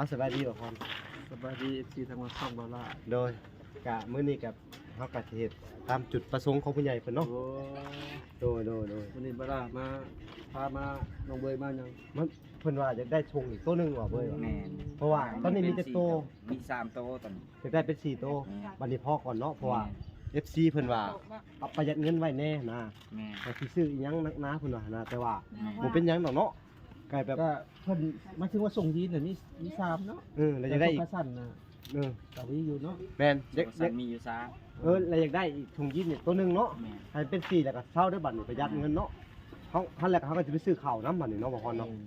ເອົາ ສະບາຍດີບໍ່ພອນ? ສະບາຍດີ ເອັຟຊີ ທາງວ່າຊ່ອງບ່າວຫຼ້າ. ໂດຍ ກະມື້ນີ້ກະເຮົາກະຊິເຮັດຕາມຈຸດປະສົງຂອງຜູ້ໃຫຍ່ເພິ່ນເນາະ. ໂອ້ ໂດຍ ໂດຍ ໂດຍ ມື້ນີ້ບ່າວຫຼ້າມາ ພາມາ ນ້ອງເບີຍມາຫຍັງ? ມັນ ເພິ່ນວ່າຢາກໄດ້ຊົງອີກໂຕໜຶ່ງວ່າເບີຍວ່າ. ແມ່ນ ເພາະວ່າຕອນນີ້ມີຈັກໂຕ? ມີສາມໂຕຕອນນີ້ ຢາກໄດ້ເປັນສີ່ໂຕ. ແມ່ນ ບັດນີ້ພໍກ່ອນເນາະ ເພາະວ່າ ແມ່ນ ເອັຟຊີ ເພິ່ນວ່າ ເອົາປະຢັດເງິນໄວ້ແດ່ນະ. ແມ່ນ ວ່າຊິຊື້ອີ່ຫຍັງໜັກໜາເພິ່ນວ່ານະ ແຕ່ວ່າ ແມ່ນ ບໍ່ເປັນຫຍັງດອກເນາະ. ກະແບບ ກະເພິ່ນ ໝາຍເຖິງວ່າຊົງຢີນນະ ມີ ມີສາມເນາະ. ເອີ ແລ້ວຢາກໄດ້ອີກ ກະຊົງຂາສັ້ນນະ. ເອີ ກະມີຢູ່ເນາະ. ແມ່ນ ຢາກ ຢາກ ມີຢູ່ສາມ. ເອີ ແລ້ວຢາກໄດ້ອີກຊົງຢີນອີກໂຕໜຶ່ງເນາະ. ແມ່ນ ໃຫ້ເປັນສີ່ ແລ້ວກະເຊົາເດີບັດນີ້ ປະຢັດເງິນເນາະ. ເຮົາ ຫັ້ນແຫຼະ ເຮົາກະຊິໄປຊື້ເຂົ້ານຳບັດນີ້ເນາະ ບໍ່ພອນເນາະ. ອືມ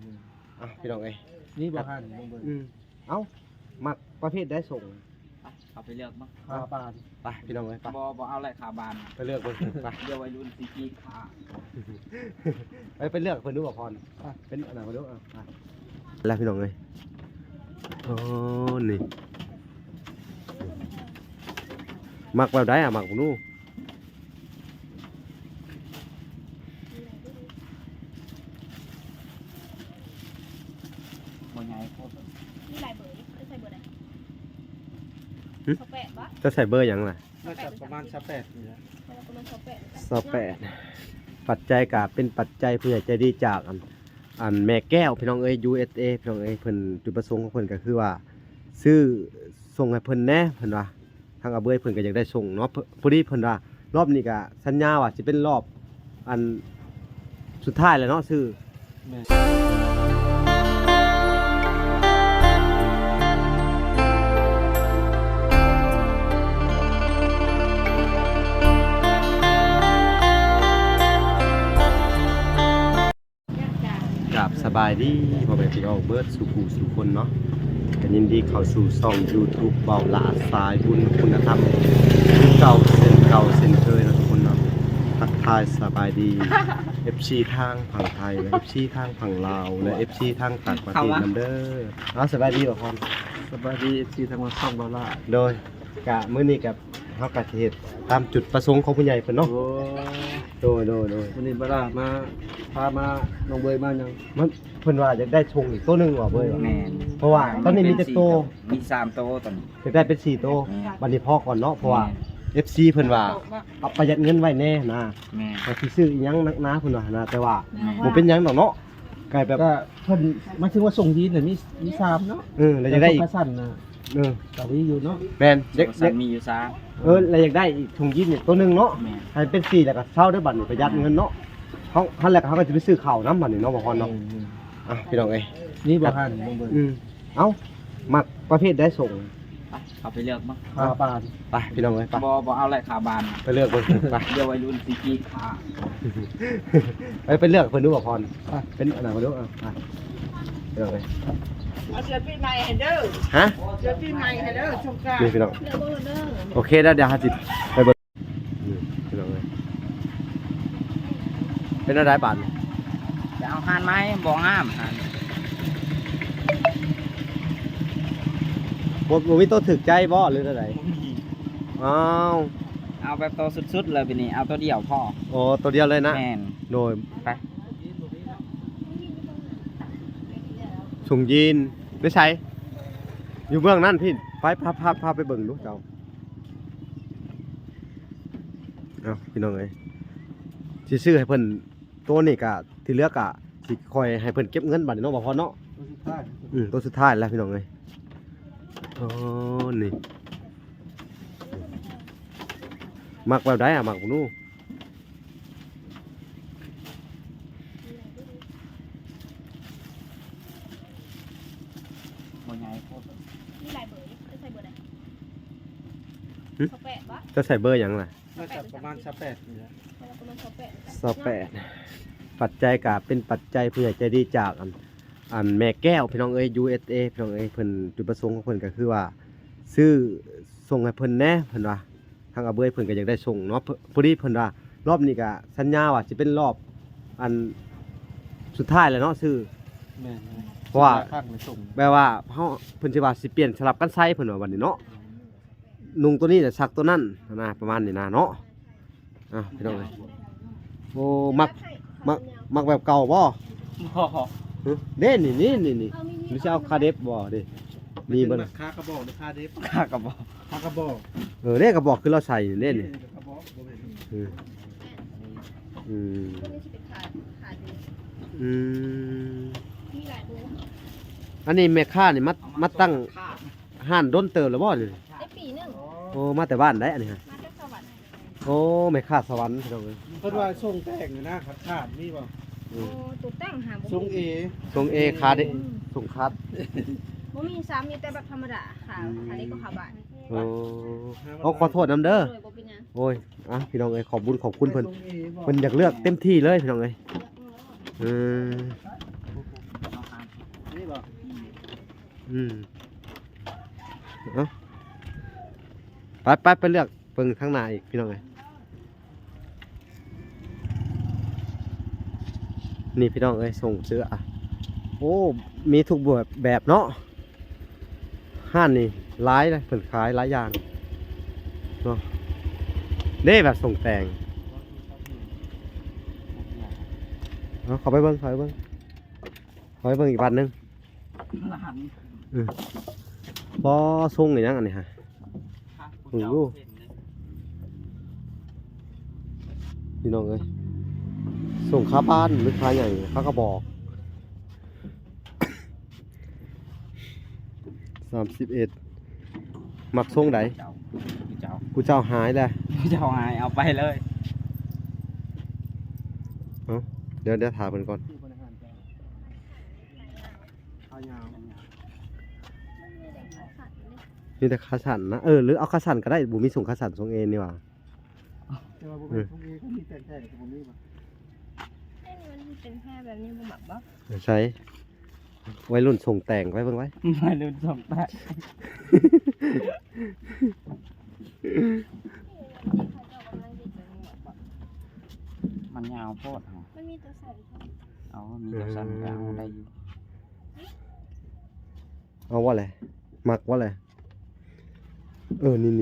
ອ່ະ ພີ່ນ້ອງເອີຍ ນີ້ບໍ່ ຫັ້ນ ອືມ ເອົ້າ ມັກປະເພດໃດຊົງ? ເອົາໄປເລືອກເບິ່ງ. ໄປ ພີ່ນ້ອງເອີຍ ໄປ. ບໍ່ ບໍ່ເອົາແຫຼະ ຂາບານ ໄປເລືອກເບິ່ງ ໄປ. ດຽວໄວລຸ້ນຊິຂີ້ຂາດ ໄປ ໄປເລືອກເພິ່ນດູ ບໍ່ພອນ. ເປັນອັນນັ້ນເບິ່ງດູ. ເອົາ ໄປ ແລ້ວ ພີ່ນ້ອງເອີຍ. ໂອ້ ນີ້ ມັກແບບໃດອະ? ມັກເບິ່ງດູ. ບໍ່ໃຫຍ່ໂພດ. ມີຫຼາຍເບີເດ້ ຈະໃສ່ເບີໃດ? ຫຶ? ຊາວແປດບໍ່? ຈະໃສ່ເບີຫຍັງລະ? ໜ້າຈະປະມານຊາວແປດນີ້ແຫຼະ. ປະມານຊາວແປດ ຊາວແປດ. ປັດໄຈກະເປັນປັດໄຈຜູ້ໃຫຍ່ໃຈດີຈາກ ອັນ ອັນແມ່ແກ້ວ ພີ່ນ້ອງເອີຍ ຢູເອສເອ ພີ່ນ້ອງເອີຍ. ເພິ່ນ ຈຸດປະສົງຂອງເພິ່ນກະຄືວ່າ ຊື້ ສົ່ງໃຫ້ເພິ່ນແດ່ ເພິ່ນວ່າ. ທາງອາເບີຍເພິ່ນກະຢາກໄດ້ສົ່ງເນາະ. ພໍ ພໍດີເພິ່ນວ່າ ລອບນີ້ກະສັນຍາວ່າຊິເປັນລອບ ອັນ ສຸດທ້າຍແລ້ວເນາະ ຊື້. ແມ່ນ ກາບສະບາຍດີພໍ່ແມ່ພີ່ນ້ອງເບິດສູ່ຜູ້ສູ່ຄົນເນາະ. ກະຍິນດີເຂົ້າສູ່ຊ່ອງຢູທູບ ເບົາຫຼ້າສາຍບຸນຄຸນນະທຳ ຄືເກົ່າເຊັ່ນເກົ່າເຊັ່ນເຄີຍເນາະທຸກຄົນເນາະ. ທັກທາຍສະບາຍດີ ເອັຟຊີ ທາງຝັ່ງໄທ ແລະ ເອັຟຊີ ທາງຝັ່ງລາວ ແລະ ເອັຟຊີ ທາງຕ່າງປະເທດນຳເດີ. ເອົາ ສະບາຍດີບໍ່ພອນ? ສະບາຍດີ ເອັຟຊີ ທາງວ່າຊ່ອງບ່າວຫຼ້າ. ໂດຍ ກະມື້ນີ້ກະ ເຮົາກະຊິເຮັດຕາມຈຸດປະສົງຂອງຜູ້ໃຫຍ່ເພິ່ນເນາະ. ໂອ້ ໂດຍ ໂດຍ ໂດຍ ມື້ນີ້ບ່າວຫຼ້າມາ ພາມາ ນ້ອງເບີຍມາຫຍັງ? ມັນ ເພິ່ນວ່າຢາກໄດ້ຊົງອີກໂຕໜຶ່ງວ່າເບີຍວ່າ. ແມ່ນ ເພາະວ່າຕອນນີ້ມີຈັກໂຕ? ມີສາມໂຕຕອນນີ້ ຢາກໄດ້ເປັນສີ່ໂຕ. ແມ່ນ ບັດນີ້ພໍກ່ອນເນາະ ເພາະວ່າ ແມ່ນ ເອັຟຊີ ເພິ່ນວ່າ ເອົາປະຢັດເງິນໄວ້ແດ່ນະ. ແມ່ນ ວ່າຊິຊື້ອີ່ຫຍັງໜັກໜາເພິ່ນວ່ານະ ແຕ່ວ່າ ແມ່ນ ບໍ່ເປັນຫຍັງດອກເນາະ. ກະແບບ ກະເພິ່ນ ໝາຍເຖິງວ່າຊົງຢີນນະ ມີ ມີສາມເນາະ. ເອີ ແລ້ວຢາກໄດ້ອີກ ກະຊົງຂາສັ້ນນະ. ເອີ ກະມີຢູ່ເນາະ. ແມ່ນ ກະຊົງຂາສັ້ນມີຢູ່ສາມ. ເອີ ແລ້ວຢາກໄດ້ອີກຊົງຢີນອີກໂຕໜຶ່ງເນາະ. ແມ່ນ ໃຫ້ເປັນສີ່ ແລ້ວກະເຊົາເດີບັດນີ້ ປະຢັດເງິນເນາະ. ເຮົາ ຫັ້ນແຫຼະ ເຮົາກະຊິໄປຊື້ເຂົ້ານຳບັດນີ້ເນາະ ບໍ່ພອນເນາະ. ອືມ ອ່ະ ພີ່ນ້ອງເອີຍ ນີ້ບໍ່ ຫັ້ນ ເບິ່ງ ອືມ ເອົ້າ ມັກປະເພດໃດຊົງ? ເອົາໄປເລືອກເບິ່ງ. ຂາບານ ໄປ ພີ່ນ້ອງເອີຍ ໄປ. ບໍ່ ບໍ່ເອົາແຫຼະ ຂາບານ ໄປເລືອກເບິ່ງ ໄປ. ດຽວໄວລຸ້ນຊິຂີ້ຂາດ ໄປ ໄປເລືອກເພິ່ນດູ ບໍ່ພອນ. ໄປ ເປັນອັນນັ້ນເບິ່ງດູ. ເອົາ ໄປ ພີ່ນ້ອງເອີຍ ເອົາເສື້ອປີໃໝ່ໃຫ້ເດີ. ຮະ? ເສື້ອປີໃໝ່ໃຫ້ເດີ ສົງການ. ນີ້ ພີ່ນ້ອງ ໂອເຄ ດຽວ ດຽວເຮົາຊິໄປເບິ່ງ. ນີ້ ພີ່ນ້ອງເອີຍ ເປັນແນວໃດບາດນີ້? ຈະເອົາຮ້ານໃໝ່ ບໍ່ງາມຫັ້ນ. ບໍ່ ບໍ່ມີໂຕຖືກໃຈບໍ່ ຫຼືແນວໃດ? ບໍ່ມີ. ອ້າວ ເອົາແບບໂຕສຸດໆເລີຍ ບາດນີ້ເອົາໂຕດຽວພໍ. ອໍ ໂຕດຽວເລີຍນະ. ແມ່ນ ໂດຍ ໄປ. ຊົງຢີນ ໄປໃສ? ຢູ່ເບື້ອງນັ້ນພີ້ ໄປ ພາ ພາ ພາໄປເບິ່ງດູເຈົ້າ. ເອົາ ພີ່ນ້ອງເອີຍ ຊິຊື້ໃຫ້ເພິ່ນໂຕນີ້ກະ ທີ່ເຫຼືອກະຊິຄ່ອຍໃຫ້ເພິ່ນເກັບເງິນບາດນີ້ເນາະ ບໍ່ພອນເນາະ. ໂຕສຸດທ້າຍ ອືມ ໂຕສຸດທ້າຍແລ້ວ ພີ່ນ້ອງເອີຍ. ໂອ້ ນີ້ ມັກແບບໃດອະ? ມັກເບິ່ງດູ. ບໍ່ໃຫຍ່ໂພດ. ມີຫຼາຍເບີເດ້ ຈະໃສ່ເບີໃດ? ຫຶ? ຊາວແປດບໍ່? ຈະໃສ່ເບີຫຍັງລະ? ໜ້າຈະປະມານຊາວແປດນີ້ແຫຼະ. ປະມານຊາວແປດ ຊາວແປດ. ປັດໄຈກະເປັນປັດໄຈຜູ້ໃຫຍ່ໃຈດີຈາກ ອັນ ອັນແມ່ແກ້ວ ພີ່ນ້ອງເອີຍ ຢູເອສເອ ພີ່ນ້ອງເອີຍ. ເພິ່ນ ຈຸດປະສົງຂອງເພິ່ນກະຄືວ່າ ຊື້ສົ່ງໃຫ້ເພິ່ນແດ່ ເພິ່ນວ່າ. ທາງອາເບີຍເພິ່ນກະຢາກໄດ້ສົ່ງເນາະ. ພໍ ພໍດີເພິ່ນວ່າ ລອບນີ້ກະສັນຍາວ່າຊິເປັນລອບ ອັນ ສຸດທ້າຍແລ້ວເນາະ ຊື້. ແມ່ນໆ ເພາະວ່າ ສຸດທ້າຍ ແບບວ່າເຮົາ ເພິ່ນຊິວ່າຊິປ່ຽນສະຫຼັບກັນໃສ່ ເພິ່ນວ່າບັດນີ້ເນາະ. ນຸ່ງໂຕນີ້ແລ້ວຊັກໂຕນັ້ນຫັ້ນນະ ປະມານນີ້ນະເນາະ. ອ້າວ ພີ່ນ້ອງເອີຍ ໂອ້ ມັກ ມັກ ມັກແບບເກົ່າບໍ່? ບໍ່. ຫຶ? ເດ້ ນີ້ ນີ້ ນີ້ ນີ້ ຫຼືຊິເອົາຄາເດັບບໍ່ເດ້? ມີເບິດ ຄາກະບອກ ຄາເດັບ ຄາກະບອກ ຄາກະບອກ ເອີ ເດ້ກະບອກຄືລາວໃສ່ເດ້ນີ້ ກະບອກບໍ່ແມ່ນ ເອີ ອືມ ອືມ ອັນນີ້ແມ່ຄ້ານີ້ມາ ມາຕັ້ງຮ້ານດົນເຕີບແລ້ວບໍ່ນີ້? ໄດ້ປີໜຶ່ງ ໂອ້ ມາແຕ່ບ້ານໃດອັນນີ້? ມາແຕ່ສະຫວັນ. ໂອ້ ແມ່ຄ້າສະຫວັນພີ່ນ້ອງເອີຍ ເພິ່ນວ່າສົ່ງແຕ່ງນະ ຂາດຂາດມີບໍ່? ອືມ ໂອ້ ຕົວແຕ່ງຫາບໍ່ ສົ່ງເອ ສົ່ງເອຂາດເດ້ ອືມ ສົ່ງຂາດ ບໍ່ມີຊ້ຳ ມີແຕ່ແບບທຳມະດາ ຂາ ອືມ ຂາຍເລັກກວ່າຂາຍບາດ. ໂອ້ ເອົາ ຂໍໂທດນຳເດີ ໂດຍ ບໍ່ເປັນຫຍັງ ໂອ້ຍ ອ່ະ ພີ່ນ້ອງເອີຍ ຂອບບຸນຂອບຄຸນເພິ່ນ ສົ່ງເອບໍ່? ເພິ່ນຢາກເລືອກເຕັມທີ່ເລີຍພີ່ນ້ອງເອີຍ ເອີ ນີ້ບໍ່? ອືມ ເອົາ ໄປ ໄປ ໄປເລືອກ ເບິ່ງທາງໜ້າອີກພີ່ນ້ອງເອີຍ ນີ້ພີ່ນ້ອງເອີຍ ສົ່ງເສື້ອ ໂອ້ ມີທຸກແບບເນາະ ຮ້ານນີ້ຫຼາຍເດ້ ເພິ່ນຂາຍຫຼາຍຢ່າງເນາະ ເດ້ແບບສົ່ງແຕ່ງ ເອົາ ເຂົ້າໄປເບິ່ງ ເຂົ້າໄປເບິ່ງ ເຂົ້າໄປເບິ່ງອີກບ້ານໜຶ່ງ ເອີ ບໍ່ ຊົງອີ່ຫຍັງອັນນີ້ຫະ ເບິ່ງດູ ພີ່ນ້ອງເອີຍ ຊົງຄາບ້ານ ຫຼື ຄາຫຍັງ ຄາກະບອກ ສາມສິບເອັດ ມັກຊົງໃດ? ຜູ້ເຈົ້າ ຜູ້ເຈົ້າ ຜູ້ເຈົ້າຫາຍແລ້ວ ຜູ້ເຈົ້າຫາຍ ເອົາໄປເລີຍ ເອົ້າ ດຽວ ດຽວຖ້າເພິ່ນກ່ອນ. ຂາຍາວ ມັນມີແຕ່ຂາສັ້ນເດ້ ມີແຕ່ຂາສັ້ນນະ ເອີ ຫຼືເອົາຂາສັ້ນກະໄດ້ ບໍ່ມີຊົງຂາສັ້ນຊົງເອນນີ້ຫວ່າ ແຕ່ວ່າບໍ່ແມ່ນ ເອີ ຊົງເອນ ຄັນມີແຕ່ງແທ້ກະບໍ່ມີຫວາ ເອີ ມັນເປັນແທ້ແບບນີ້ບໍ່ມັກບໍ່ ໃສ ໄວລຸ້ນຊົງແຕ່ງ ໄປເບິ່ງໄວ້ ໄວລຸ້ນຊົງແຕ່ງ ມັນຍາວໂພດ ມັນມີຕົວໃສ່ ເອົາ ມີແຕ່ຊັ້ນກະເອົາໄດ້ຢູ່ ເອົາວ່າແຫຼະ ມັກວ່າແຫຼະ ເອີ ນີ້ໆ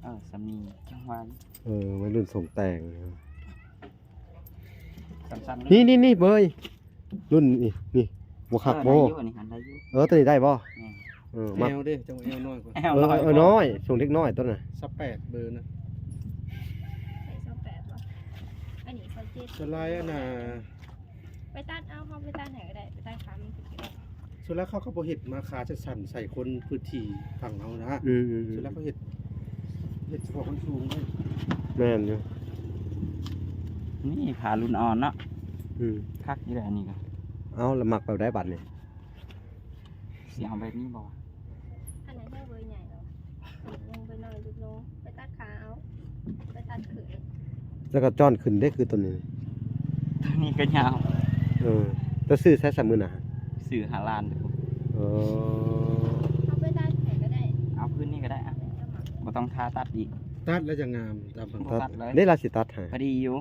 ເອີ ສ່ຳນີ້ຈັ່ງວ່າ ເອີ ໄວລຸ້ນຊົງແຕ່ງ ສັ້ນໆ ນີ້ໆ ເບີຍ ລຸ້ນນີ້ ນີ້ ບໍ່ຄັກບໍ່ ເອີ ໄດ້ຢູ່ ອັນນີ້ຫັ້ນໄດ້ຢູ່ ເອີ ໂຕນີ້ໄດ້ບໍ່? ແມ່ນ ເອີ ມັກ ແອວເດ້ ຈັ່ງວ່າແອວນ້ອຍກວ່າ ແອວ ເອີ ນ້ອຍ ເອີ ນ້ອຍ ຊົງເດັກນ້ອຍໂຕນັ້ນ ຊາວແປດເບີນະ ຊາວແປດບໍ່ ອັນນີ້ຊາວເຈັດ ສ່ວນຫຼາຍອັນນ່າ ໄປຕັດເອົາ ເຮົາໄປຕັດໃຫ້ກະໄດ້ ໄປຕັດຂາມັນຂຶ້ນກະໄດ້ ສ່ວນຫຼາຍເຂົາກະບໍ່ເຮັດມາຂາສັ້ນໆ ໃສ່ຄົນພື້ນທີ່ຝັ່ງເຮົານະ ອືມໆໆ ສ່ວນຫຼາຍເຂົາເຮັດ ເຮັດສະເພາະຄົນສູງເດ້ ແມ່ນຢູ່ ນີ້ຂາລຸ້ນອ່ອນເນາະ ອືມ ຄັກຢູ່ເດ້ ອັນນີ້ກະ ເອົາ ລະມັກແບບໃດບາດນີ້? ຊິເອົາແບບນີ້ບໍ່? ອັນນັ້ນຍັງບໍ່ໃຫຍ່ດອກ ຍັງບໍ່ນ້ອຍ ເດັກນ້ອຍ ໄປຕັດຂາເອົາ ໄປຕັດຂຶ້ນ ແລ້ວກະຈ້ອນຂຶ້ນເດ້ ຄືໂຕນີ້ ໂຕນີ້ກະຍາວ ເອີ ເຈົ້າຊື້ໃສຊະມື້ນະ? ຊື້ຫ້າລ້ານ ເອີ ເອົາໄປຕັດໃຫ້ກະໄດ້ ເອົາຄືນນີ້ກະໄດ້ອະ ບໍ່ຕ້ອງຖ້າຕັດອີກ ຕັດແລ້ວຈະງາມ ຕາມ ບໍ່ຕັດເລີຍ ເດ້ ລາວຊິຕັດໃຫ້ ພໍດີຢູ່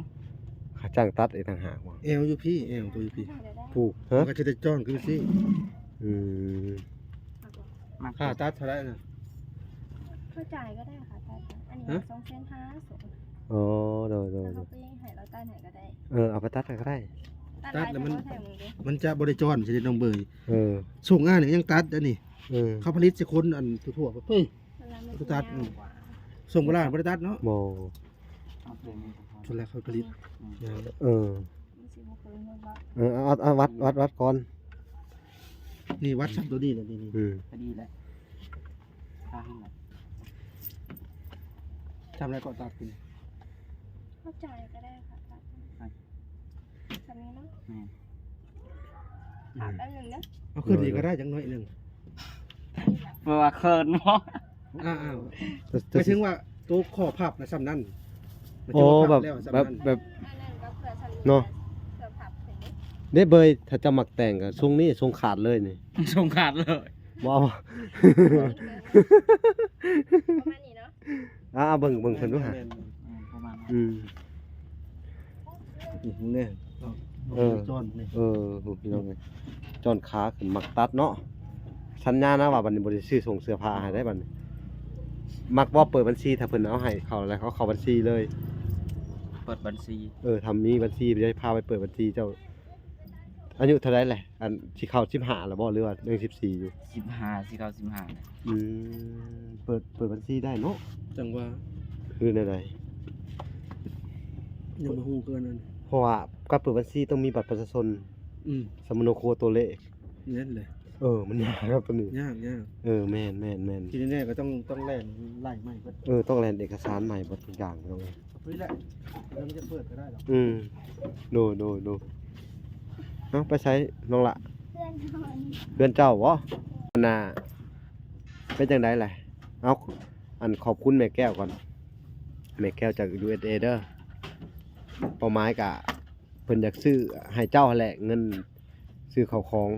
ຄ່າຈ້າງຕັດອີກຕ່າງຫາກບໍ່? ແອວຢູ່ພີ້ ແອວໂຕຢູ່ພີ້ ຜູ້ ຮະ ມັນກະຈະໄດ້ຈ້ອນຄືຊີ້ ອືມ ຄ່າຕັດເທົ່າໃດນະ? ເຮົາຈ່າຍກະໄດ້ຄ່າຕັດ ອັນນີ້ ຮະ? ສອງແສນຫ້າ ໂອ້ ໂດຍໆ ເຮົາໄປໃຫ້ລາວຕັດໃຫ້ກະໄດ້ ເອີ ເອົາໄປຕັດໃຫ້ກະໄດ້ ຕັດແລ້ວມັນ ມັນຈະບໍ່ໄດ້ຈ້ອນ ຊິໄດ້ນ້ອງເບີຍ ເອີ ຊົງອ່ານນີ້ຍັງຕັດ ອັນນີ້ ເອີ ເຂົາຜະລິດໃສ່ຄົນອັນທົ່ວໆ ໄປ ເອີ ຕັດ ອືມ ຊົງໂບລານບໍ່ໄດ້ຕັດເນາະ ບໍ່ ສ່ວນຫຼາຍເຂົາຜະລິດ ອືມ ເອີ ເອີ ເອົາ ເອົາ ວັດ ວັດ ວັດກ່ອນ ນີ້ວັດຊ່ຳໂຕນີ້ແຫຼະ ນີ້ ອືມ ພໍດີແຫຼະ ຂ້າງນັ້ນແຫຼະ ຊ່ຳໃດກະຕັດຂຶ້ນ ເຮົາຈ່າຍກະໄດ້ຄ່າຕັດ ສ່ຳນີ້ເນາະ ແມ່ນ ຖາມແປັບໜຶ່ງເດີ ເອົາຂຶ້ນອີກກະໄດ້ຈັກໜ້ອຍໜຶ່ງ ເພາະວ່າເຂີນບໍ່ ອ້າວ ໝາຍເຖິງວ່າໂຕຂໍພັບນະສ່ຳນັ້ນ ໂອ້ ແບບ ແບບ ແບບ ອັນນັ້ນກະເພື່ອສ່ຳນີ້ ເນາະ ເພື່ອພັບຂຶ້ນເດ້ ເບີຍ ຖ້າເຈົ້າມັກແຕ່ງກະຊົງນີ້ ຊົງຂາດເລີຍນີ້ ຊົງຂາດເລີຍ ບໍ່ເອົາ ປະມານນີ້ເນາະ ອ່າ ເບິ່ງ ເບິ່ງເພິ່ນດູຫາ ແມ່ນໆ ອືມ ປະມານນັ້ນ ອືມ ນີ້ເດ້ ເອີ ຈ້ອນນີ້ ເອີ ພີ່ນ້ອງເອີຍ ຈ້ອນຂາຂຶ້ນ ມັກຕັດເນາະ ສັນຍານະວ່າບັດນີ້ບໍ່ໄດ້ຊື້ສົ່ງເສື້ອຜ້າໃຫ້ໄດ໋ບັດນີ້ ມັກບໍ່ເປີດບັນຊີ ຖ້າເພິ່ນເອົາໃຫ້ເຂົາແລ້ວ ເຂົາເຂົ້າບັນຊີເລີຍ ເປີດບັນຊີ ເອີ ຖ້າມີບັນຊີ ຈະພາໄປເປີດບັນຊີເຈົ້າ. ອາຍຸເທົ່າໃດແຫຼະ? ອັນ ຊິເຂົ້າສິບຫ້າແລ້ວບໍ່ ຫຼືວ່າຍັງສິບສີ່ຢູ່? ສິບຫ້າ ຊິເຂົ້າສິບຫ້າແລ້ວ. ອືມ ເປີດ ເປີດບັນຊີໄດ້ເນາະ? ຈັ່ງວ່າ ຄືແນວໃດ? ຍັງບໍ່ຮູ້ຄືກັນນັ້ນ ເພາະວ່າການເປີດບັນຊີຕ້ອງມີບັດປະຊາຊົນ ອືມ ສຳມະໂນຄົວ ຕົວເລກ ແມ່ນແຫຼະ. ເອີ ມັນຍາກເນາະໂຕນີ້ ຍາກ ຍາກ. ເອີ ແມ່ນໆໆ ທີ່ແນ່ໆກໍຕ້ອງ ຕ້ອງແລ່ນໄລ່ໃໝ່ເບິດ. ເອີ ຕ້ອງແລ່ນເອກະສານໃໝ່ເບິດທຸກຢ່າງ ພີ່ນ້ອງເອີຍ. ພໍດີແຫຼະ ແລ້ວມັນຈະເປີດກໍໄດ້ດອກ. ອືມ ໂດຍ ໂດຍ ໂດຍ. ເອົ້າ ໄປໃສນ້ອງລະ? ເຮືອນເຈົ້າ ເຮືອນເຈົ້າບໍ? ອັນນ່າ ເປັນຈັ່ງໃດແຫຼະ? ເອົາ ອັນ ຂອບຄຸນແມ່ແກ້ວກ່ອນ ແມ່ແກ້ວຈາກ ຢູເອສເອ ເດີ. ເປົ້າໝາຍກະ ເພິ່ນຢາກຊື້ໃຫ້ເຈົ້າຫັ້ນແຫຼະ ເງິນຊື້ເຂົ້າຂອງ.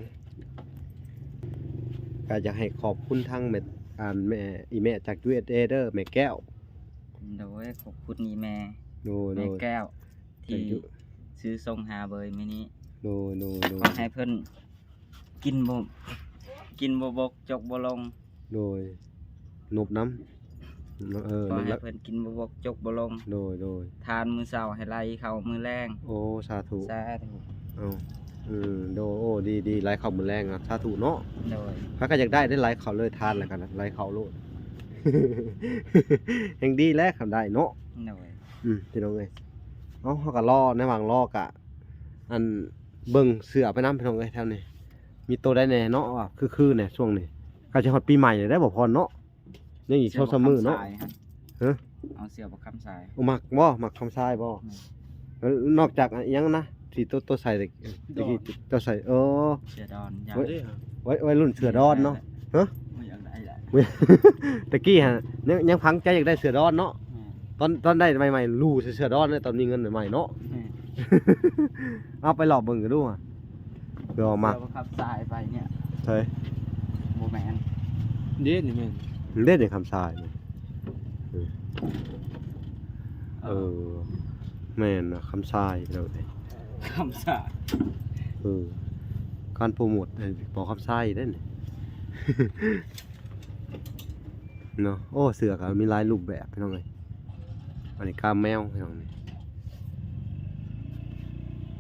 ກະຢາກໃຫ້ຂອບຄຸນທາງແມ່ ອັນ ແມ່ ອີ່ແມ່ຈາກ ຢູເອສເອ ເດີ ແມ່ແກ້ວ. ໂດຍ ຂອບຄຸນອີ່ແມ່ ໂດຍ ແມ່ແກ້ວ ທີ່ ຊື້ສົ່ງຫາເບີຍມື້ນີ້. ໂດຍ ໂດຍ ໂດຍ. ຂໍໃຫ້ເພິ່ນ ກິນບໍ່ ກິນບໍ່ບົກ ຈົກບໍ່ລົງ. ໂດຍ ນົບນຳ ເອີ ນົບ ເພິ່ນກິນບໍ່ບົກ ຈົກບໍ່ລົງ. ໂດຍ ໂດຍ. ທານມື້ເຊົ້າໃຫ້ໄຫຼເຂົ້າມື້ແລງ. ໂອ້ ສາທຸ ສາທຸ. ເອົ້າ ອືມ ໂດຍ ໂອ້ ດີໆ ໄຫຼເຂົ້າມື້ແລງ ສາທຸເນາະ. ໂດຍ. ໃຜກໍຢາກໄດ້ ໄດ້ໄຫຼເຂົ້າເລີຍ ທານແລ້ວກໍໄຫຼເຂົ້າໂລດ ແຮ່ງດີແຫຼະ ຄັນໄດ້ເນາະ. ໂດຍ. ອືມ ພີ່ນ້ອງເອີຍ ເອົາ ເຮົາກໍລໍ ໃນຫວ່າງລໍກະ ອັນ ເບິ່ງເສື້ອໄປນຳ ພີ່ນ້ອງເອີຍ ແຖວນີ້ ມີໂຕໃດແດ່ເນາະ ວ່າຄືໆແດ່ຊ່ວງນີ້. ໃກ້ຈະຮອດປີໃໝ່ແລ້ວເດ້ ບໍ່ພອນເນາະ ຍັງອີກສອງສາມມື້ເນາະ. ເສື້ອບັກຄຳສາຍຫັ້ນ ຮະ? ເອົາເສື້ອບັກຄຳສາຍ ໂອ້ ມັກບໍ່? ມັກຄຳສາຍບໍ່? ແມ່ນ. ແລ້ວນອກຈາກອີ່ຫຍັງນະ ທີ່ໂຕ ໂຕໃສ່ ຕະ ຕະກີ້ ໂຕໃສ່ ເອີ ເສື້ອດອນ ໄວ ໄວ ໄວລຸ້ນເສື້ອດອນເນາະ. ຮະ? ບໍ່ຢາກໄດ້ລະ ຕະກີ້ຫັ້ນ ຍັງ ຍັງຝັງໃຈຢາກໄດ້ເສື້ອດອນເນາະ. ແມ່ນ. ຕອນ ຕອນໄດ້ໃໝ່ໆ ຫຼູ່ໃສ່ເສື້ອດອນເລີຍ ຕອນມີເງິນໃໝ່ໆເນາະ. ແມ່ນ. ເອົາໄປລອບເບິ່ງກັນດູ ເພື່ອວ່າມັກ ເສື້ອບັກຄຳສາຍໄປນີ້. ໃຊ່ ບໍ່ແມ່ນ ເດ້ນີ້ແມ່ນ ເດ້ນີ້ຄຳສາຍນີ້. ເອີ ເອີ ແມ່ນນະ ຄຳສາຍເນາະ ຄຳສາຍ. ເອີ ການໂປຣໂມດໃຫ້ພໍ່ຄຳສາຍເດ້ນີ້. ເນາະ ໂອ້ ເສື້ອກໍມີຫຼາຍຮູບແບບ ພີ່ນ້ອງເອີຍ. ອັນນີ້ກາມແມວ ພີ່ນ້ອງ ນີ້.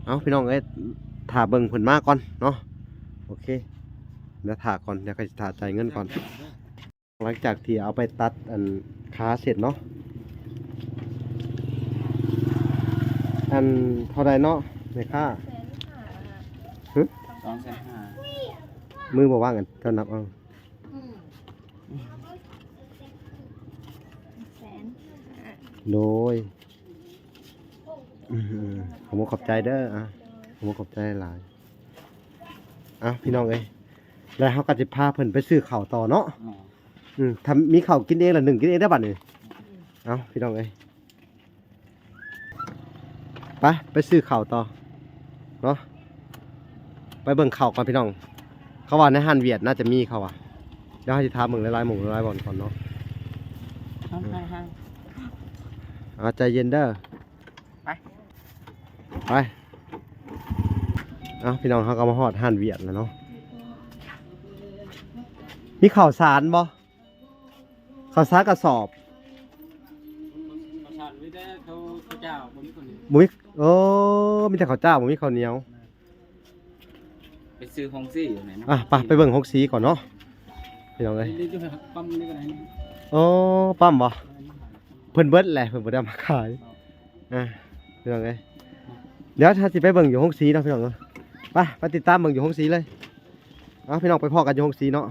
ເອົ້າ ພີ່ນ້ອງເອີຍ ຖ້າເບິ່ງເພິ່ນມາກ່ອນເນາະ. ໂອເຄ ດຽວຖ້າກ່ອນ ດຽວຂ້ອຍຊິຖ້າຈ່າຍເງິນກ່ອນ. ຫຼັງຈາກທີ່ເອົາໄປຕັດອັນຂາເສັດເນາະ ອັນເທົ່າໃດເນາະແມ່ຄ້າ? ສອງແສນຫ້າ ຮະ? ສອງແສນຫ້າ ມືບໍ່ວ່າງ ອັນເຈົ້ານັບເອົາ. ອືມ ແສນຫ້າ ໂດຍ. ອືມ ຂອບອົກຂອບໃຈເດີ ອະ ຂອບອົກຂອບໃຈຫຼາຍ. ເອົ້າ ພີ່ນ້ອງເອີຍ ແລ້ວເຮົາກໍຊິພາເພິ່ນໄປຊື້ເຂົ້າຕໍ່ເນາະ. ແມ່ນ. ອືມ ຖ້າມີເຂົ້າກິນເອງລະ ໜຶ້ງກິນເອງໄດ້ບັດນີ້. ເອົ້າ ພີ່ນ້ອງເອີຍ ໄປ ໄປຊື້ເຂົ້າຕໍ່ເນາະ ໄປເບິ່ງເຂົ້າກ່ອນ ພີ່ນ້ອງ. ເຂົາວ່າໃນຮ້ານຫວຽດໜ້າຈະມີ ເຂົາວ່າ. ດຽວເຮົາຊິຖາມເບິ່ງຫຼາຍໆໝ່ອງຫຼາຍໆບ່ອນກ່ອນເນາະ. ເອົາ ໃຈເຢັນເດີ ໄປ ໄປ. ເອົ້າ ພີ່ນ້ອງ ເຮົາກໍມາຮອດຮ້ານຫວຽດແລ້ວເນາະ. ມີເຂົ້າສານບໍ່? ເຂົ້າສານກະສອບ ເຂົ້າສານມີແຕ່ເຂົ້າ ເຂົ້າເຈົ້າ ບໍ່ມີເຂົ້າໜຽວ ບໍ່ມີ. ໂອ້ ມີແຕ່ເຂົ້າເຈົ້າ ບໍ່ມີເຂົ້າໜຽວ. ໄປຊື້ໂຮງສີຢູ່ໃນເນາະ. ອ່ະ ໄປ ໄປເບິ່ງໂຮງສີກ່ອນເນາະ ພີ່ນ້ອງເອີຍ. ນີ້ ນີ້ ປ້ຳນີ້ກໍໄດ້ນີ້. ໂອ້ ປ້ຳບໍ່? ເພິ່ນເບິດແຫຼະ ເພິ່ນບໍ່ໄດ້ເອົາມາຂາຍ. ອ່ະ ພີ່ນ້ອງເອີຍ ດຽວເຮົາຊິໄປເບິ່ງຢູ່ໂຮງສີເນາະ ພີ່ນ້ອງເອີຍ. ໄປ ໄປຕິດຕາມເບິ່ງຢູ່ໂຮງສີເລີຍ. ເອົາ ພີ່ນ້ອງ ໄປພໍ້ກັນຢູ່ໂຮງສີເນາະ.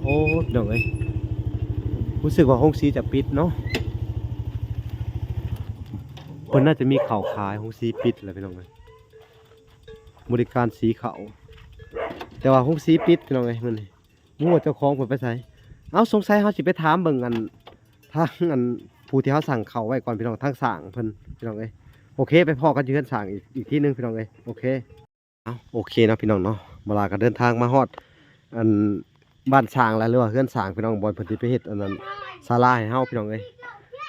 ໂອ້ ພີ່ນ້ອງເອີຍ ຮູ້ສຶກວ່າໂຮງສີຈະປິດເນາະ. ເພິ່ນໜ້າຈະມີເຂົ້າຂາຍ ໂຮງສີປິດແລ້ວ ພີ່ນ້ອງເອີຍ. ບໍລິການສີເຂົ້າ ແຕ່ວ່າໂຮງສີປິດ ພີ່ນ້ອງເອີຍ ມື້ນີ້. ບໍ່ຮູ້ວ່າເຈົ້າຂອງເພິ່ນໄປໃສ. ເອົ້າ ສົງໄສເຮົາຊິໄປຖາມເບິ່ງ ອັນ ທາງ ອັນ ຜູ້ທີ່ເຮົາສັ່ງເຂົ້າໄວ້ກ່ອນ ພີ່ນ້ອງ ທາງຊ່າງເພິ່ນ ພີ່ນ້ອງເອີຍ. ໂອເຄ ໄປພໍ້ກັນຢູ່ເຮືອນຊ່າງອີກ ອີກທີໜຶ່ງ ພີ່ນ້ອງເອີຍ. ໂອເຄ ເອົ້າ ໂອເຄເນາະ ພີ່ນ້ອງເນາະ. ເວລາກໍເດີນທາງມາຮອດ ອັນ ບ້ານຊ່າງແລ້ວ ຫຼືວ່າເຮືອນຊ່າງ ພີ່ນ້ອງ ບ່ອນເພິ່ນຊິໄປເຮັດ ອັນນັ້ນ ສາລາໃຫ້ເຮົາ ພີ່ນ້ອງເອີຍ.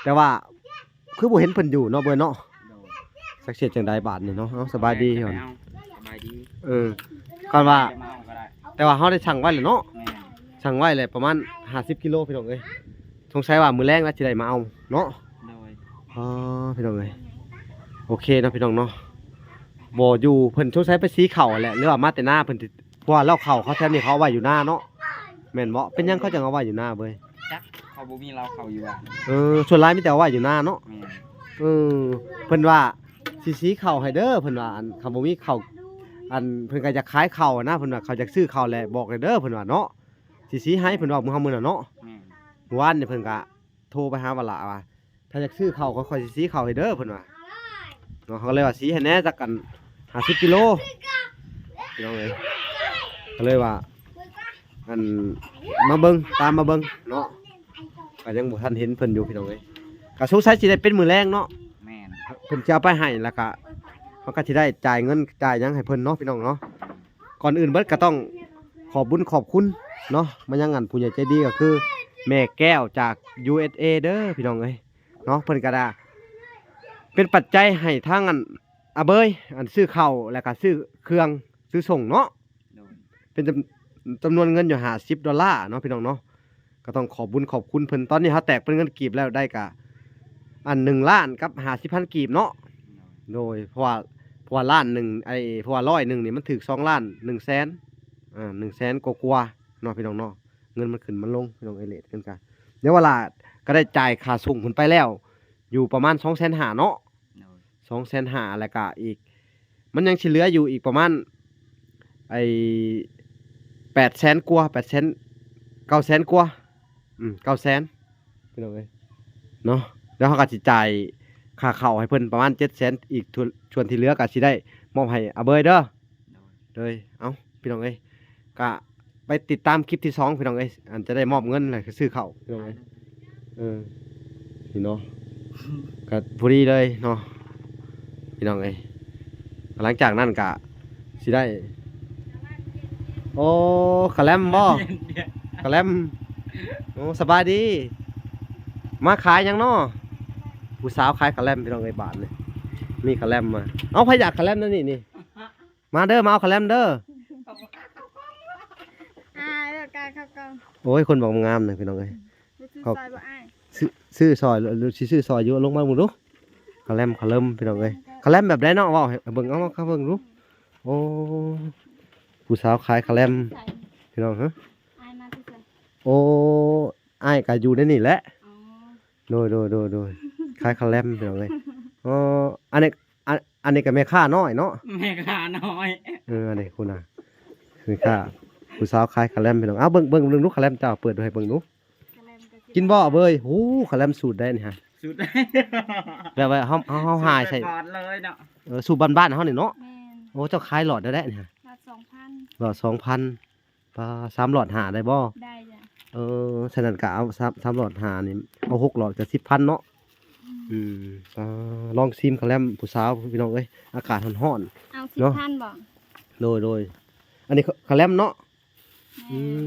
ແຕ່ວ່າ ຄືບໍ່ເຫັນເພິ່ນຢູ່ເນາະ ເບີຍເນາະ. ໂດຍ. ຈັກຊິເຮັດຈັ່ງໃດບາດນີ້ເນາະ. ເອົ້າ ສະບາຍດີ ສະບາຍດີ. ເອີ ຄັນວ່າ ແຕ່ວ່າເຮົາໄດ້ສັ່ງໄວ້ແລ້ວເນາະ. ແມ່ນ. ສັ່ງໄວ້ແລ້ວປະມານຫ້າສິບກິໂລ ພີ່ນ້ອງເອີຍ. ສົງໄສວ່າມື້ແລງລະຊິໄດ້ມາເອົາເນາະ. ໂດຍ. ອໍ ພີ່ນ້ອງເອີຍ ໂອເຄເນາະ ພີ່ນ້ອງເນາະ. ບໍ່ຢູ່ ເພິ່ນສົງໄສໄປສີເຂົ້າແຫຼະ ຫຼືວ່າມາແຕ່ນາ ເພິ່ນຊິ ເພາະວ່າເລົ້າເຂົ້າເຂົາແຖວນີ້ເຂົາເອົາໄວ້ຢູ່ນາເນາະ ແມ່ນບໍ່? ເປັນຫຍັງເຂົາຈັ່ງເອົາໄວ້ຢູ່ນາເບີຍ? ຈັກ ເຂົາບໍ່ມີເລົ້າເຂົ້າຢູ່ບ້ານ. ເອີ ສ່ວນຫຼາຍມີແຕ່ເອົາໄວ້ຢູ່ນາເນາະ. ແມ່ນ. ເອີ ເພິ່ນວ່າຊິສີເຂົ້າໃຫ້ເດີ ເພິ່ນວ່າ ອັນ ຄັນບໍ່ມີເຂົ້າ ອັນ ເພິ່ນກໍຢາກຂາຍເຂົ້ານະ ເພິ່ນວ່າເຂົາຢາກຊື້ເຂົ້າແຫຼະ ບອກແດ່ເດີ ເພິ່ນວ່າເນາະ ຊິສີໃຫ້ ເພິ່ນເວົ້າມື້ເຮົາມື້ນັ້ນເນາະ. ແມ່ນ. ມື້ວານນີ້ເພິ່ນກໍໂທໄປຫາວະລະວ່າ ຖ້າຢາກຊື້ເຂົ້າ ຂ້ອຍ ຂ້ອຍຊິສີເຂົ້າໃຫ້ເດີ ເພິ່ນວ່າເນາະ. ເຮົາກໍເລີຍວ່າ ສີໃຫ້ແດ່ຈັກອັນ ຫ້າສິບກິໂລ ພີ່ນ້ອງເອີຍ. ກໍເລີຍວ່າ ອັນ ມາເບິ່ງ ຕາມມາເບິ່ງເນາະ ກໍຍັງບໍ່ທັນເຫັນເພິ່ນຢູ່ ພີ່ນ້ອງເອີຍ. ກໍສົງໄສຊິໄດ້ເປັນມື້ແລງເນາະ. ແມ່ນ. ເພິ່ນຊິເອົາໄປໃຫ້ ແລ້ວກໍເຮົາກໍຊິໄດ້ຈ່າຍເງິນຈ່າຍຫຍັງໃຫ້ເພິ່ນເນາະ ພີ່ນ້ອງເນາະ. ກ່ອນອື່ນເບິດກໍຕ້ອງຂອບບຸນຂອບຄຸນເນາະ ມາຍັງອັນຜູ້ໃຫຍ່ໃຈດີ ກໍຄືແມ່ແກ້ວຈາກ ຢູເອສເອ ເດີ ພີ່ນ້ອງເອີຍເນາະ. ເພິ່ນກໍໄດ້ເປັນປັດໄຈໃຫ້ທາງອັນອາເບີຍ ອັນຊື້ເຂົ້າ ແລ້ວກໍຊື້ເຄື່ອງ ຊື້ສົ່ງເນາະ. ໂດຍ. ເປັນຈຳ ຈຳນວນເງິນຢູ່ຫ້າສິບດອນລາເນາະ ພີ່ນ້ອງເນາະ. ກໍຕ້ອງຂອບບຸນຂອບຄຸນເພິ່ນ. ຕອນນີ້ເຮົາແຕກເປັນເງິນກີບແລ້ວ ໄດ້ກະ ອັນ ໜຶ່ງລ້ານກັບຫ້າສິບພັນກີບເນາະ. ໂດຍ. ເພາະວ່າ ເພາະວ່າລ້ານໜຶ່ງ ໄອ້ ເພາະວ່າຮ້ອຍໜຶ່ງນີ້ມັນຖືກສອງລ້ານໜຶ່ງແສນ ອ່າ ໜຶ່ງແສນກວ່າໆເນາະ ພີ່ນ້ອງເນາະ. ເງິນມັນຂຶ້ນມັນລົງ ພີ່ນ້ອງເອີຍ ເຣດເງິນກະ ດຽວວະລາກໍໄດ້ຈ່າຍຄ່າສົ່ງເພິ່ນໄປແລ້ວ ຢູ່ປະມານສອງແສນຫ້າເນາະ. ໂດຍ. ສອງແສນຫ້າ ແລ້ວກະອີກ ມັນຍັງຊິເຫຼືອຢູ່ອີກປະມານ ໄອ້ ແປດແສນກວ່າ ແປດແສນ ເກົ້າແສນກວ່າ ອືມ ເກົ້າແສນ ພີ່ນ້ອງເອີຍເນາະ. ແລ້ວເຮົາກໍຊິຈ່າຍຄ່າເຂົ້າໃຫ້ເພິ່ນປະມານເຈັດແສນ ອີກສ່ວນທີ່ເຫຼືອກໍຊິໄດ້ມອບໃຫ້ອາເບີຍເດີ. ໂດຍ. ເອົາ ພີ່ນ້ອງເອີຍ ກະໄປຕິດຕາມຄລິບທີສອງ ພີ່ນ້ອງເອີຍ ອັນຈະໄດ້ມອບເງິນ ແລ້ວກໍຊື້ເຂົ້າ ພີ່ນ້ອງເອີຍ. ເອີ ນີ້ເນາະ ກໍພໍດີເລີຍເນາະ ພີ່ນ້ອງເອີຍ. ຫຼັງຈາກນັ້ນກໍຊິໄດ້ ໂອ້ ຄະແລັມບໍ່? ຄະແລັມ. ໂອ້ ສະບາຍດີ. ມາຂາຍຫຍັງເນາະ? ຜູ້ສາວຂາຍຄະແລັມ ພີ່ນ້ອງເອີຍ. ບາດນີ້ມີຄະແລັມມາ. ເອົາ ໃຜຢາກຄະແລັມແນວນີ້ນີ້? ມາເດີ ມາເອົາຄະແລັມເດີ. ອ່າ ແລ້ວກາຍເຂົ້າກ່ອງ. ໂອ້ຍ ຄົນບາງງາມນະ ພີ່ນ້ອງເອີຍ. ຊື້ ເຂົາ ຊື້ຊອຍບໍ່ອ້າຍ? ຊື້ ຊື້ຊອຍ ຊິຊື້ຊອຍຢູ່ ລົງມາເບິ່ງດູ. ຄະແລັມ ຄະເລີມ ພີ່ນ້ອງເອີຍ. ຄະແລັມແບບໃດເນາະ? ເວົ້າໃຫ້ເບິ່ງ ເອົາມາເບິ່ງດູ. ໂອ້ ຜູ້ສາວຂາຍຄະແລັມ ໃສ ພີ່ນ້ອງ. ຮະ? ອ້າຍມາແຕ່ໃສ? ໂອ້ ອ້າຍກໍຢູ່ໃນນີ້ແຫຼະ. ອໍ. ໂດຍ ໂດຍ ໂດຍ ໂດຍ ຂາຍຄະແລັມ ພີ່ນ້ອງເອີຍ. ອໍ ອັນນີ້ ອັນ ອັນນີ້ກໍແມ່ຄ້ານ້ອຍເນາະ. ແມ່ຄ້ານ້ອຍ. ເອີ ອັນນີ້ພຸ້ນນະ ແມ່ຄ້າ ຜູ້ສາວຂາຍຄະແລັມ ພີ່ນ້ອງ. ເອົາ ເບິ່ງ ເບິ່ງ ເບິ່ງດູ ຄະແລັມເຈົ້າ ເປີດດູໃຫ້ເບິ່ງດູ. ຄະແລັມກໍຊິ ກິນບໍ່ເບີຍ? ໂອ້ ຄະແລັມສູດໃດນີ້ຮະ? ສູດ ແບບວ່າເຮົາ ເຮົາ ເຮົາຫາໃສ່ ສະກອດເລີຍເນາະ. ເອີ ສູດບ້ານໆເຮົານີ້ເນາະ. ແມ່ນ. ໂອ້ ເຈົ້າຂາຍຫຼອດເທົ່າໃດນີ້ຮະ? ຫຼອດສອງພັນ. ຫຼອດສອງພັນ. ປາ ສາມຫຼອດຫ້າໄດ້ບໍ່? ໄດ້ຈ້ະ. ເອີ ສະນັ້ນກະເອົາສາມ ສາມຫຼອດຫ້ານີ້ ເອົາຫົກຫຼອດກະສິບພັນເນາະ. ອືມ ອືມ ປາ ລອງຊີມຄະແລັມຜູ້ສາວ ພີ່ນ້ອງເອີຍ. ອາກາດຮ້ອນໆ ເອົາສິບພັນບໍ່? ເນາະ ໂດຍ ໂດຍ. ອັນນີ້ຄະແລັມເນາະ. ແມ່ນ.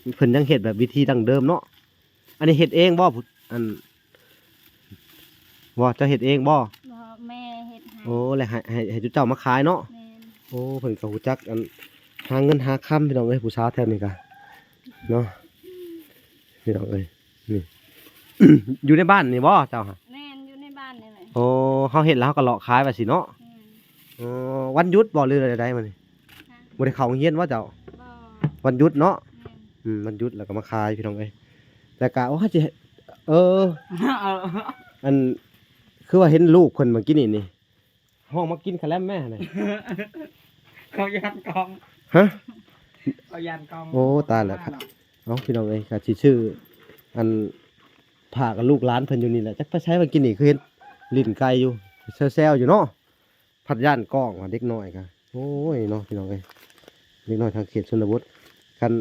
ອືມ ເພິ່ນຍັງເຮັດແບບວິທີດັ້ງເດີມເນາະ. ອັນນີ້ເຮັດເອງບໍ່? ອັນ ບໍ່ ເຈົ້າເຮັດເອງບໍ່? ບໍ່ ແມ່ເຮັດໃຫ້. ໂອ້ ແລ້ວໃຫ້ ໃຫ້ ໃຫ້ເຈົ້າມາຂາຍເນາະ. ແມ່ນ. ໂອ້ ເພິ່ນກໍຮູ້ຈັກ ອັນ ຫາເງິນຫາຄຳ ພີ່ນ້ອງເອີຍ. ຜູ້ສາວແຖວນີ້ກະເນາະ ພີ່ນ້ອງເອີຍ. ນີ້ ຢູ່ໃນບ້ານນີ້ບໍ່ເຈົ້າຫະ? ແມ່ນ ຢູ່ໃນບ້ານນີ້ແຫຼະ. ໂອ້ ເຮົາເຮັດແລ້ວເຮົາກໍເລາະຂາຍວ່າຊີ້ເນາະ. ແມ່ນ. ອໍ ວັນຢຸດບໍ່ ຫຼືໃດໆມື້ນີ້? ຮະ? ບໍ່ໄດ້ເຂົ້າໂຮງຮຽນບໍ່ເຈົ້າ? ບໍ່. ວັນຢຸດເນາະ. ແມ່ນ. ອືມ ວັນຢຸດແລ້ວກໍມາຂາຍ ພີ່ນ້ອງເອີຍ. ແລ້ວກໍ ໂອ້ ເຮົາຊິ ເອີ ເອີ ອັນ ຄືວ່າເຫັນລູກເພິ່ນເມື່ອກີ້ນີ້ນີ້ ຮ້ອງມາກິນຄະແລັມແມ່ຫັ້ນນະ. ເຂົາຢ້ານກ້ອງ. ຮະ? ເຂົາຢ້ານກ້ອງ. ໂອ້ ຕາຍແລ້ວ. ເອົາ ພີ່ນ້ອງເອີຍ ກໍຊິຊື້ ອັນ ພາກັບລູກຫຼານເພິ່ນຢູ່ນີ້ແຫຼະ. ຈັກໄປໃສ ວ່າກິນນີ້ຄືເຫັນຫຼິ້ນໄກ່ຢູ່ ແຊວໆຢູ່ເນາະ. ພັດຢ້ານກ້ອງວ່າເດັກນ້ອຍກະ ໂອ້ຍເນາະ ພີ່ນ້ອງເອີຍ. ເດັກນ້ອຍທາງເຂດຊົນນະບົດ ຄັນ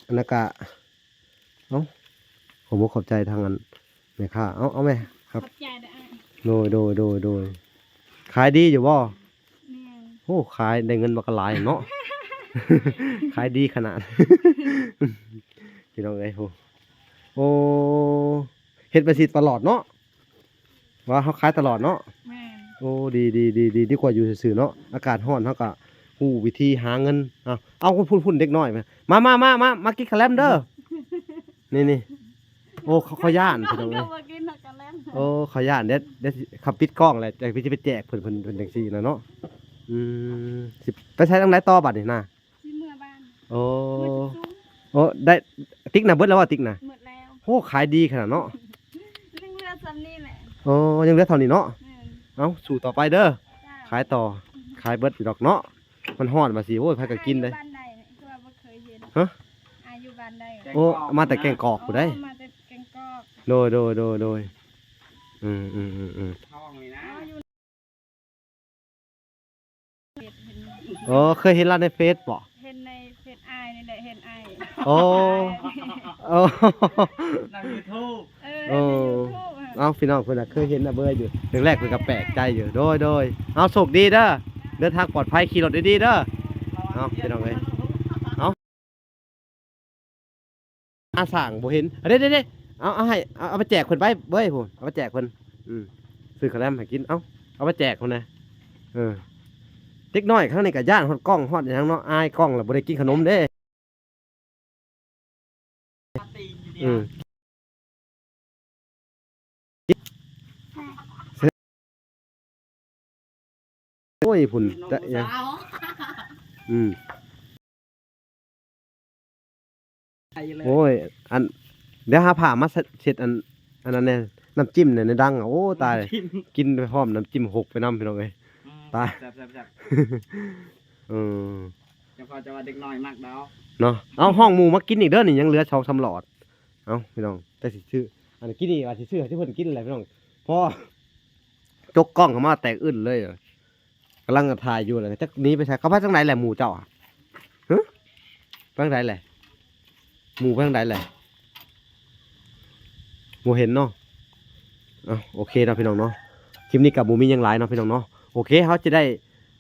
ອັນນະກະ ເອົ້າ ຂໍບອກຂອບໃຈທາງອັນແມ່ຄ້າ. ເອົາ ເອົາແມ່. ຂອບໃຈເດີອ້າຍ. ໂດຍ ໂດຍ ໂດຍ ໂດຍ. ຂາຍດີຢູ່ບໍ່? ແມ່ນ. ໂອ້ ຂາຍໄດ້ເງິນບັກຫຼາຍເນາະ. ຂາຍດີຂະໜາດ ພີ່ນ້ອງເອີຍ. ໂອ້ ໂອ້ ເຮັດແບບນີ້ຕະຫຼອດເນາະ. ວ່າເຮົາຂາຍຕະຫຼອດເນາະ. ແມ່ນ. ໂອ້ ດີ ດີ ດີ ດີ ດີກວ່າຢູ່ຊື່ໆເນາະ. ອາກາດຮ້ອນເຮົາກະຮູ້ວິທີຫາເງິນ. ເອົາ ເອົາ ພຸ້ນໆເດັກນ້ອຍ ມາ ມາ ມາ ມາ ມາກິນຄະແລັມເດີ. ນີ້ໆ ໂອ້ ເຂົາ ເຂົາຢ້ານ ພີ່ນ້ອງເອີຍ. ໂອ້ ເຂົາຢ້ານເດ້ ເດ້ ເຂົາປິດກ້ອງແລ້ວ ຈະໄປ ຈະໄປແຈກເພິ່ນ ເພິ່ນ ເພິ່ນຈັ່ງຊີ້ນະເນາະ. ອືມ ຊິໄປໃສທາງໃດຕໍ່ບັດນີ້ນະ? ຊິເມືອບ້ານ. ໂອ້ ເມືອຈຸດສູງ. ໂອ້ ໄດ້ ຕິກນະ ເບິດແລ້ວບໍ່ ຕິກນະ? ເໝິດແລ້ວ. ໂອ້ ຂາຍດີຂະໜາດເນາະ. ຍັງເຫຼືອສ່ຳນີ້ແຫຼະ. ໂອ້ ຍັງເຫຼືອເທົ່ານີ້ເນາະ. ແມ່ນ. ເອົ້າ ສູ້ຕໍ່ໄປເດີ. ເຈົ້າ. ຂາຍຕໍ່ ຂາຍເບິດຢູ່ດອກເນາະ. ມັນຮ້ອນວ່າຊິ ໂອ້ຍ ໃຜກໍກິນໄດ້. ອ້າຍຢູ່ບ້ານໃດ? ຄືວ່າບໍ່ເຄີຍເຫັນ. ຮະ? ອ້າຍຢູ່ບ້ານໃດ? ໂອ້ ມາແຕ່ແກ້ງກອກພຸ້ນໃດ໋. ອໍ ມາແຕ່ແກ້ງກອກ. ໂດຍ ໂດຍ ໂດຍ ໂດຍ. ອືມ ອືມ ອືມ ອືມ. ອໍ ຢູ່ເຟສເຫັນ. ອໍ ເຄີຍເຫັນລາວໃນເຟສບໍ? ເຫັນໃນເຟສອ້າຍນີ້ແຫຼະ ເຫັນອ້າຍ. ອໍ ອໍ ນຳຢູທູບ. ເອີ ເອີ ໃນຢູທູບ. ເອົ້າ ພີ່ນ້ອງເພິ່ນນະເຄີຍເຫັນອາເບີຍຢູ່ ແລກໆເພິ່ນກໍແປກໃຈຢູ່. ໂດຍ ໂດຍ. ເອົາ ໂຊກດີເດີ ເດີນທາງປອດໄພ ຂີ່ລົດດີໆເດີ. ເອົາ ພີ່ນ້ອງເອີຍ ເອົາ ອາ ສ້າງບໍ່ເຫັນ. ເດ້ໆໆ ເອົາ ເອົາໃຫ້ ເອົາ ເອົາໄປແຈກເພິ່ນໄປເວີຍ ພຸ້ນ ເອົາໄປແຈກເພິ່ນ. ອືມ ຊື້ເຂົ້າແລມໃຫ້ກິນ. ເອົາ ເອົາໄປແຈກພຸ້ນນະ. ເອີ ເດັກນ້ອຍຄັ້ງນີ້ກໍຢ້ານຮອດກ້ອງ ຮອດຫຍັງເນາະ ອາຍກ້ອງແລ້ວບໍ່ໄດ້ກິນຂະໜົມເດ້. ອືມ ໂອ້ຍ ພຸ້ນ ຈະຫຍັງ? ອືມ ໂອ້ຍ ອັນ ດຽວຫາຜ້າມາເຊັດ ເຊັດອັນ ອັນນັ້ນແດ່ ນ້ຳຈິ້ມໃນດັງ. ໂອ້ ຕາຍ ກິນໄປພ້ອມນ້ຳຈິ້ມ ຫົກໄປນຳ ພີ່ນ້ອງເອີຍ. ອືມ ຕາຍ ແຊບໆໆ. ເອີ ເຈົ້າພໍ່ເຈົ້າວ່າເດັກນ້ອຍມັກດອກເນາະ. ເອົາ ຮ້ອງໝູ່ມາກິນອີກເດີ ນີ້ຍັງເຫຼືອສອງສາມຫຼອດ. ເອົ້າ ພີ່ນ້ອງ ແຕ່ຊິຊື້ ອັນກິນນີ້ວ່າຊິຊື້ໃຫ້ເພິ່ນກິນແຫຼະ ພີ່ນ້ອງ. ພໍຈົກກ້ອງເຂົ້າມາແຕກອຶ້ນເລີຍ. ກຳລັງຖ່າຍຢູ່ແຫຼະ ຈັກໜີໄປໃສ. ເຂົາໄປທາງໃດແຫຼະໝູ່ເຈົ້າ? ຮະ? ໄປທາງໃດແຫຼະ? ໝູ່ໄປທາງໃດແຫຼະ? ບໍ່ເຫັນເນາະ. ເອົ້າ ໂອເຄເນາະ ພີ່ນ້ອງເນາະ. ຄລິບນີ້ກໍບໍ່ມີຫຍັງຫຼາຍເນາະ ພີ່ນ້ອງເນາະ. ໂອເຄ ເຮົາຈະໄດ້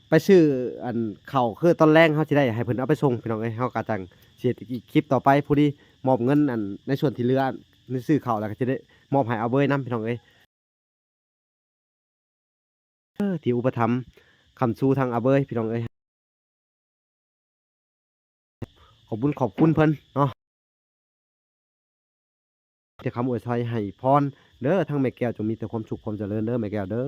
ໄປຊື້ອັນເຂົ້າ ຄືຕອນແລງເຮົາຊິໄດ້ໃຫ້ເພິ່ນເອົາໄປສົ່ງ ພີ່ນ້ອງເອີຍ. ເຮົາກໍຈັ່ງຊິເຮັດອີກຄລິບຕໍ່ໄປ ຜູ້ທີ່ມອບເງິນອັນໃນສ່ວນທີ່ເຫຼືອ ໃນຊື້ເຂົ້າ ແລ້ວກໍຈະໄດ້ມອບໃຫ້ອາເບີຍນຳ ພີ່ນ້ອງເອີຍ. ເອີ ທີ່ອຸປະຖຳຄ້ຳຊູທາງອາເບີຍ ພີ່ນ້ອງເອີຍ. ຂອບບຸນຂອບຄຸນເພິ່ນເນາະ ທີ່ຄຳອວຍໄຊໃຫ້ພອນເດີ ທັງແມ່ແກ້ວຈົ່ງມີແຕ່ຄວາມສຸກຄວາມຈະເລີນເດີ ແມ່ແກ້ວເດີ.